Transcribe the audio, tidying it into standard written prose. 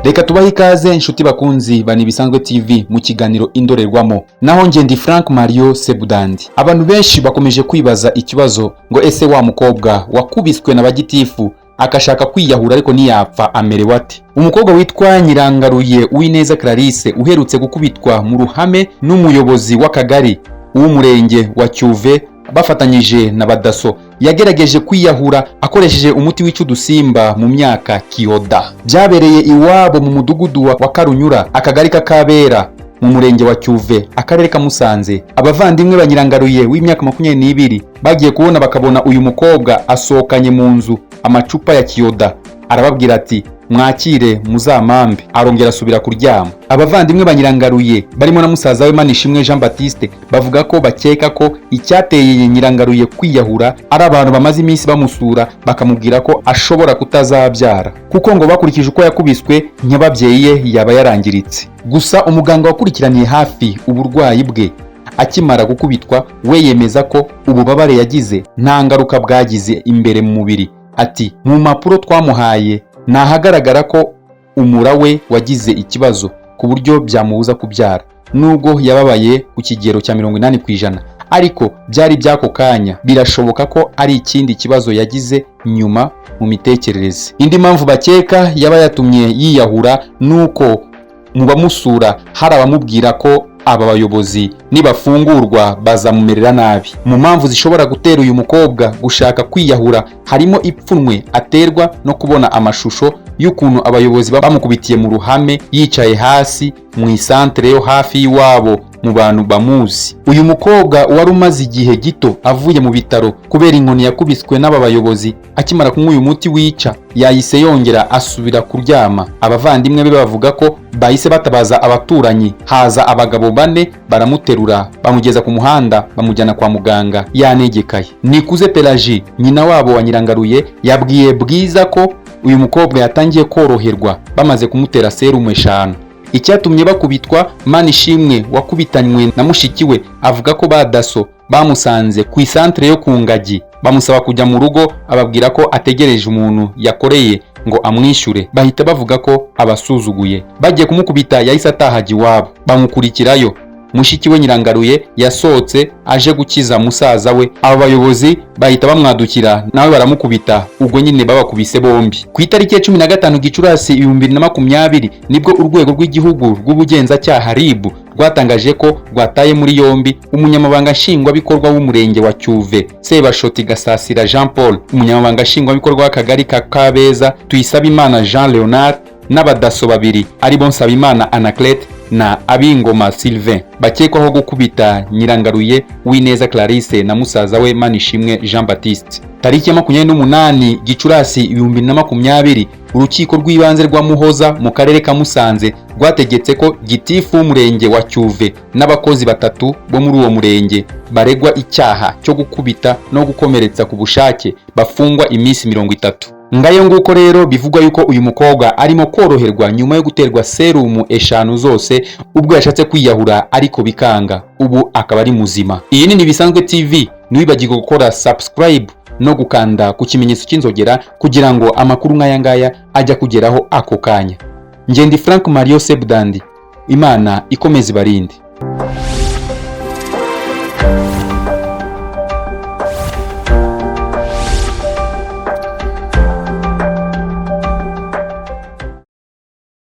Reka tubahe ikaze, inshuti bakunzi ba Nibisanzwe TV, mu kiganiro Indorerwamo. Naho njye ndi Frank Mario Sebudandi. Abantu benshi bakomeje kwibaza ikibazo ngo: ese wa mukobwa wakubiswe na bagitifu akashaka kwiyahura ariko ntiyapfa, amerewe ate? Umukobwa witwa Nyirangaruye Uwineza Clarisse, uherutse gukubitwa mu ruhame n'umuyobozi w'akagari w'umurenge wa Cyuve bafatanyije na badaso, yagerageje kwiyahura akoresheje umuti wica udusimba mu myaka, Kiyoda. Byabereye iwabo mu mudugudu wa Karunyura, akagari ka Kabera, mu murenge wa Cyuve, akarere ka Musanze. Abavandimwe ba Nyirangaruye w'imyaka 22 bagiye kubona bakabona uyu mukobwa asohokanye mu nzu amacupa ya Kiyoda, arababwira ati: "Mwakire muzamambe." Arongera asubira kuryama. Abavandimwe ba Nyirangaruye barimo na musaza we Manishimwe Jean Baptiste bavuga ko bakeka ko icyateye Nyirangaruye kwiyahura ari abantu bamaze iminsi bamusura bakamubwira ko ashobora kutazabyara, kuko ngo bakurikije uko yakubiswe nyababyeyi ye yaba yarangiritse. Gusa umuganga wakurikiraniye hafi uburwayi bwe akimara gukubitwa we yemeza ko ububabare yagize nta ngaruka bwagize imbere mu mubiri. Ati: "Mu mpapuro twamuhaye ntahagaragara ko umura we wagize ikibazo ku buryo byamubuza kubyara. Nubwo yababaye ku kigero cya 80%, ariko byari by'ako kanya. Birashoboka ko ari ikindi kibazo yagize nyuma mu mitekerereze." Indi mpamvu bakeka yaba yatumye yiyahura ni uko mu bamusura hari abamubwira ko aba bayobozi nibafungurwa bazamumerera nabi. Mu mpamvu zishobora gutera uyu mukobwa gushaka kwiyahura harimo ipfunwe aterwa no kubona amashusho y'ukuntu abayobozi bamukubitiye mu ruhame yicaye hasi mu isantere yo hafi y'iwabo, mu bantu bamuzi. Uyu mukobwa wari umaze igihe gito avuye mu bitaro kubera inkoni yakubiswe n'aba bayobozi, akimara kunywa uyu muti wica yahise yongera asubira kuryama. Abavandimwe be bavuga ko bahise batabaza abaturanyi, haza abagabo bane baramuterura, bamugeza ku muhanda, bamujyana kwa muganga yanegekaye. Nikuze Pelagie, nyina wabo wa Nyirangaruye, yabwiye Bwiza ko uyu mukobwa yatangiye koroherwa bamaze kumutera serumu eshanu. Icyatumye bakubitwa, Manishimwe wakubitanywe na mushiki we avuga ko ba daso bamusanze ku isantere yo ku Ngagi, bamusaba kujya mu rugo, ababwira ko ategereje umuntu yakoreye ngo amwishyure. Bahita bavuga ko abasuzuguye, bagiye kumukubita. Yahise ataha ajya iwabo, bamukurikirayo. Mushiki we Nyirangaruye yasohotse aje gukiza musaza we, aba bayobozi bahita bamwadukira nawe baramukubita. Ubwo nyine babakubise bombi. Ku itariki ya 15 Gicurasi 2020 nibwo Urwego rw'Igihugu rw'Ubugenzacyaha, RIB, rwatangaje ko rwataye muri yombi umunyamabanga nshingwabikorwa w'umurenge wa Cyuve, Sebashoti Gasasira Jean Paul, umunyamabanga nshingwabikorwa w'akagari ka Kabeza, Tuyisabimana Jean Leonard, n'abadaso babiri aribo Nsabimana Anaclet na Abingoma Sylvain, bakekwaho gukubita Nyirangaruye Uwineza Clarisse na musaza we Manishimwe Jean Baptiste. Tariki ya 28 Gicurasi 2020, Urukiko rw'Ibanze rwa Muhoza mu karere ka Musanze rwategetse ko gitifu w'umurenge wa Cyuve n'abakozi batatu bo muri uwo murenge baregwa icyaha cyo gukubita no gukomeretsa ku bushake bafungwa iminsi 30. Ngayo nguko rero, bivugwa yuko uyu mukobwa arimo koroherwa nyuma yo guterwa serumu eshanu zose ubwo yashatse kwiyahura ariko bikanga, ubu akaba ari muzima. Iyi ni Bisanzwe TV. Ntiwibagirwe gukora subscribe no gukanda ku kimenyetso cy'inzogera kugira ngo amakuru nk'aya ngaya ajya kugeraho ako kanya. Ngendi Frank Mario Sebudandi, Imana ikomeze ibarinde.